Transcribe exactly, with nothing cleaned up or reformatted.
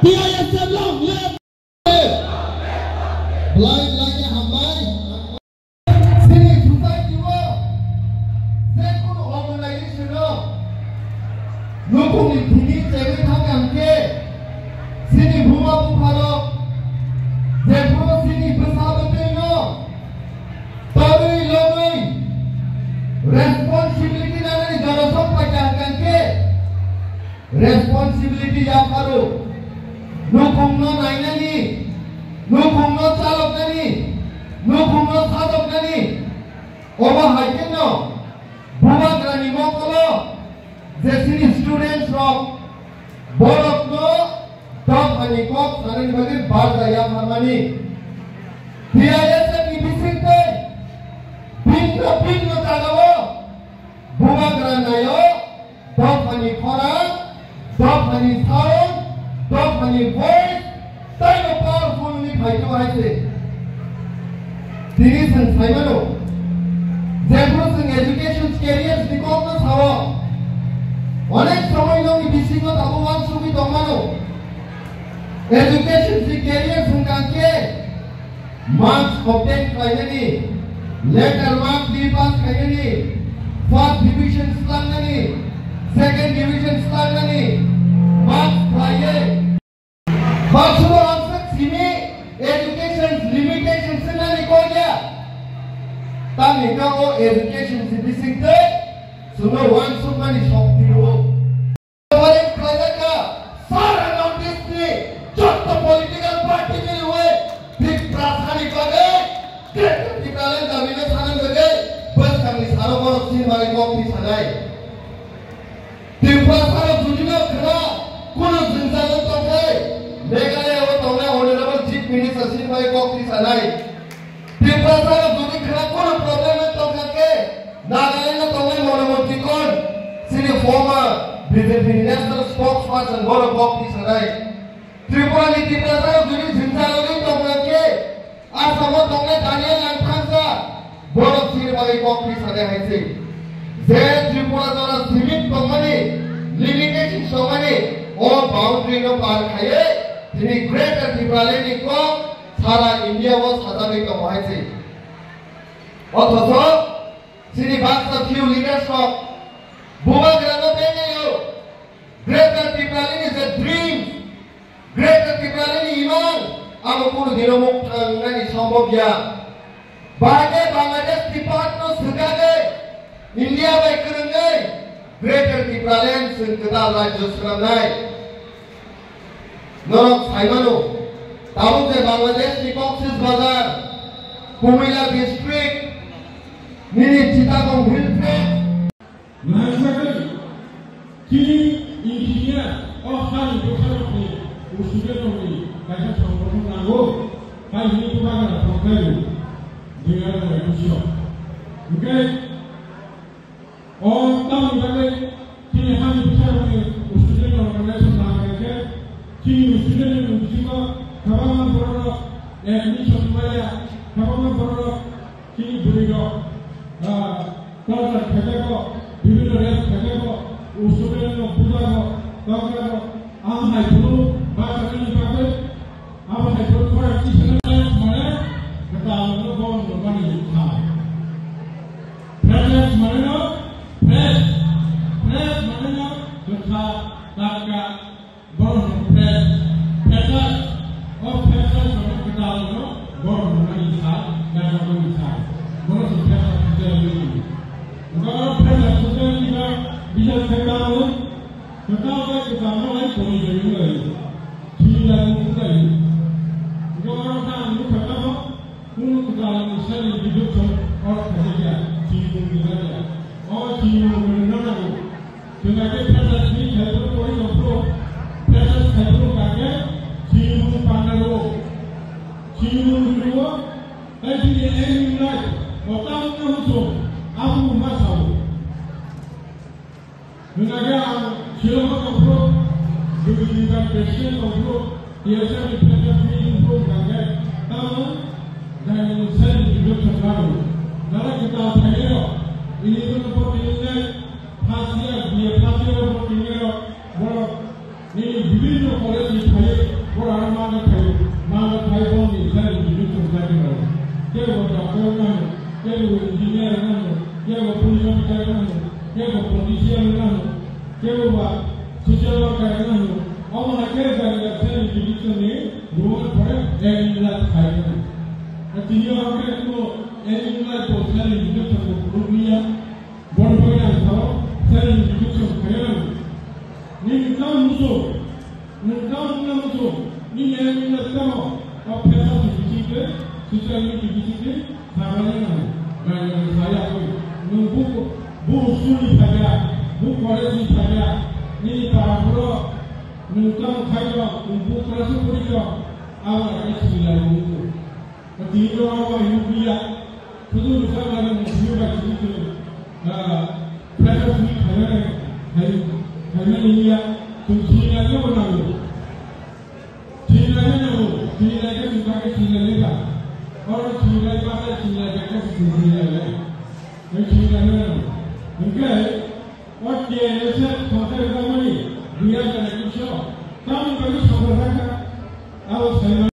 T I S F long live! Belai belai khe hambai. Chini society o je kunu organization o nukhungni thini chegwi thangkha hwnkhe chini buma bupharok jephuru chini bwsa bwtwino torwi logwi responsibility nanani jorasong paikha hwnkhe responsibility yapharo nukhungno nainani, nukhungno chaloknani, nukhungno sajoknani. Obo hai kheno bubagrani mokolo je chini students rok borokno dophani kok sanani bagwi barja yapharmani. T I S F ni bisingtwi bhinno bhinno jagao bubagra naio, dophani khorang, dophani sound, dophani voice, taibo powerful wngwi phaikha hai se. Tini chwng saimano, jephuru chwng education careers ni kokno sao, onek somoi nokni bisingo tabuk uansugwi tongmano. Education si careers wngkha khe, marks obtain khlainani, letter mark di pass khlainani, first division slangnani, second division slangnani, marks khlaiwi. Basuro ang sak simi education limitation sinani koya. Tangni kako education si bising tei suno wansukmani shokti rwo. Khlaijak kha, sara notice ni jotto political party ni rwi Tiprasani bagwi Greater Tipraland dabi no sanani bagwi bwskangni saro borok chini bagwi kok twi sanai. Tiprasarok jodi no khna kunu jwngjal wng tongkhe, Meghalaya o tongnai Honorable Chief Minister chini bagwi kok twi sanai. Tiprasarok jodi khna kunu problem wng tongkha khe, Nagaland o tongnai Mono Montri Kon, chini former B J P ni national spokesperson, bono kok twi sanai. Tripura ni Tiprasarok jodi jwngjal wngwi tongkha khe, Assam o tongnai Daniel Langthangsa, bono chini bagwi kok twi sanai hai se. Je Tripura jora simi tongmani, limitation tongmani, o boundary no par khaiwi, tini Greater Tipraland ni kok sara India o sajagwi tongo hai se. Othocho, chini baksa few leaders rok bubagrano bengaio. Greater Tipraland ni je dream, Greater Tipraland ni imang, amo kunu dino mukthang wngnani sombhob ya. Bahai khe Bangladesh Tiprano swkagwi, India bai kwrwngwi, Greater Tipraland chwng kwtal rajyo swnamnai. Norok saimano, tabuk je Bangladesh ni Cox's Bazar, Kumila district, nini Chittagong Hill Tracts. Naisagwi, chini engineer o hani bwsarokni student rokni kaisa songbothon nango, hai hwnwi bubagra thangkhlaio, dui hajar ekush o. Hwnkhe, O tamni bagwi chini hani bwsarokni student organization nang khe chini student ni bisingo kwbangma bororok admission maya, kwbangma bororok chini bwrwirok, ah, torture khaijago, bibhinno rape khaijago, student no bujago, torjago. Ang hai phuru bachajani bagwi abo hai phuru khorang kisa mane kwtal no bom rwmani kha. Freshers mane no fresh. Fresh mane no kwthar, tatka, borok no fresh. Freshers, o freshers no kwthar no borok no mani sa, jaga mani sa. Borok no freshers society ni. Borok freshers society ni ba bisa sekta no, sekta ba kwthar no lai koni jai no lai. Chini lai no lai. Borok no kha no kwthar no. Kunu kwtal ni self introduction or khajakya, chini mung ni jakya. O chini mung ni no nango. Chwng ake freshers ni khaiboro pori tongphuru, freshers khaiboro kake chini mung panda ro. Chini mung ni ro, tai chini aim in life, o tang no muso, abu ma sao. Hwnakhe ang Shillong-o tongphuru, B B G ni president tongphuru, T S F ni president tongphuru hwnakhe tamo jani self introduction lago. Jara kwtal phainairok, ini bono bo tinilai first year, B A first year bo tinilai borok nini bibhinno college ni phaiwi Kebo doctor nango, kebo engineer nango, kebo police officer nango, kebo politician nango, kebo ba social worker nango. Omo hai kebo jani self education ni ruang pore aim in life khai nango. Tini o hake ko aim in life ko self education ko prove niya. Boni bagwi ang sao, self education khaina nango. Nini kam muso, nini kam wngna muso, nini aim wngna tamo, o pesa si bichikle, social media bichikle, sabalai nango. Gani gani saya koi. Nung bu, bu school ni phaiya, bu college ni phaiya, nini para bro, nung tamo khayo, nung bu class o poriyo, abo age sila nung. Tini no abo hinukiya, sudu bisa mani hinukiya, pressure sini khainai, khai-, khainai niya, chwng sini nai no nango. Sini nai no nango, sini nai khe chwng kha khe sini nai ba. Oro sini nai ba khe sini nai khe sini nai nai. Nai sini nai no nango. Hwnkhe, o T N S F khonthai rwjakmani dui hajar ekush o tamni bagwi sabrajak